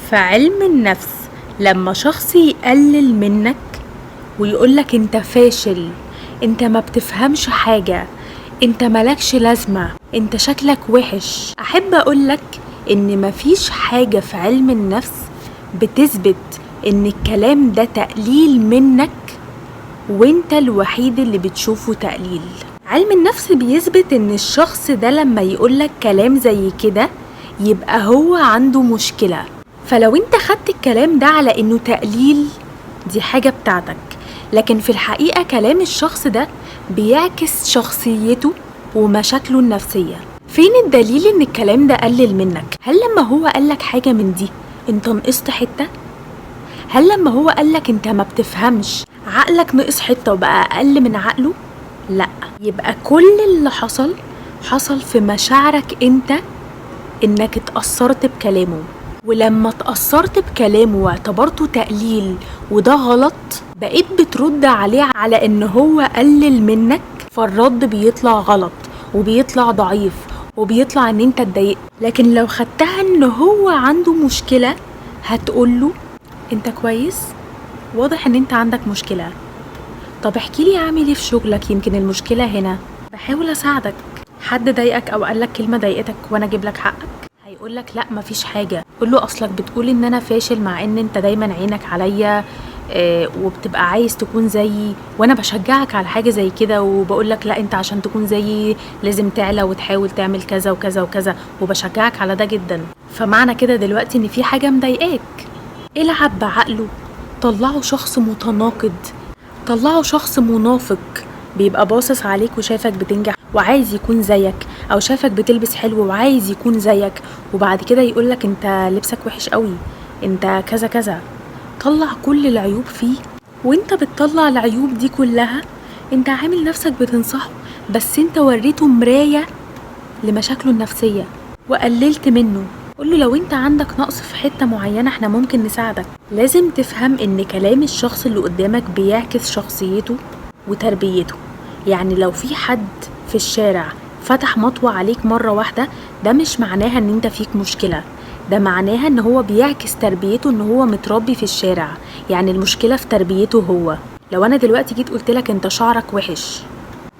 في علم النفس لما شخص يقلل منك ويقولك انت فاشل، انت ما بتفهمش حاجة، انت مالكش لازمة، انت شكلك وحش، احب اقولك ان مفيش حاجة في علم النفس بتثبت ان الكلام ده تقليل منك وانت الوحيد اللي بتشوفه تقليل. علم النفس بيثبت ان الشخص ده لما يقولك كلام زي كده يبقى هو عنده مشكلة. فلو انت خدت الكلام ده على انه تقليل دي حاجة بتاعتك، لكن في الحقيقة كلام الشخص ده بيعكس شخصيته ومشاكله النفسية. فين الدليل ان الكلام ده قلل منك؟ هل لما هو قالك حاجة من دي انت نقصت حتة؟ هل لما هو قالك انت ما بتفهمش عقلك نقص حتة وبقى اقل من عقله؟ لا، يبقى كل اللي حصل حصل في مشاعرك انت، انك اتأثرت بكلامه، ولما اتأثرت بكلامه واعتبرته تقليل وده غلط بقيت بترد عليه على ان هو قلل منك، فالرد بيطلع غلط وبيطلع ضعيف وبيطلع ان انت اتضايقت. لكن لو خدتها ان هو عنده مشكلة هتقوله انت كويس، واضح ان انت عندك مشكلة، طب احكي لي عامل ايه في شغلك، يمكن المشكلة هنا، بحاول اساعدك، حد ضايقك او قالك كلمة ضايقتك وانا اجيب لك حقك؟ هيقولك لا مفيش حاجة. قوله اصلك بتقول ان انا فاشل مع ان انت دايما عينك عليا وبتبقى عايز تكون زيي، وانا بشجعك على حاجة زي كده وبقولك لا انت عشان تكون زيي لازم تعلى وتحاول تعمل كذا وكذا وكذا، وبشجعك على ده جدا، فمعنى كده دلوقتي ان في حاجة مضايقاك. العب بعقله، طلعه شخص متناقض، طلعه شخص منافق، بيبقى باصص عليك وشايفك بتنجح وعايز يكون زيك، او شايفك بتلبس حلو وعايز يكون زيك، وبعد كده يقولك انت لبسك وحش قوي، انت كذا كذا. طلع كل العيوب فيه، وانت بتطلع العيوب دي كلها انت عامل نفسك بتنصحه، بس انت وريته مراية لمشاكله النفسية وقللت منه. قوله لو انت عندك نقص في حتة معينة احنا ممكن نساعدك. لازم تفهم ان كلام الشخص اللي قدامك بيعكس شخصيته وتربيته. يعني لو في حد في الشارع فتح مطوة عليك مرة واحدة، ده مش معناها ان انت فيك مشكلة، ده معناها ان هو بيعكس تربيته، ان هو متربي في الشارع، يعني المشكلة في تربيته هو. لو انا دلوقتي جيت قلت لك انت شعرك وحش،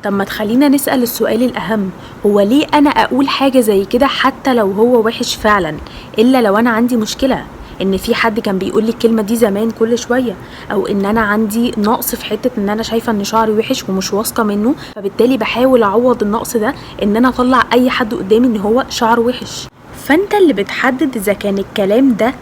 طب ما تخلينا نسأل السؤال الأهم، هو ليه أنا أقول حاجة زي كده حتى لو هو وحش فعلا؟ إلا لو أنا عندي مشكلة، إن في حد كان بيقول لي الكلمة دي زمان كل شوية، أو إن أنا عندي نقص في حتة إن أنا شايفة إن شعري وحش ومش واثقة منه، فبالتالي بحاول أعوض النقص ده إن أنا أطلع أي حد قدامي إن هو شعره وحش. فأنت اللي بتحدد إذا كان الكلام ده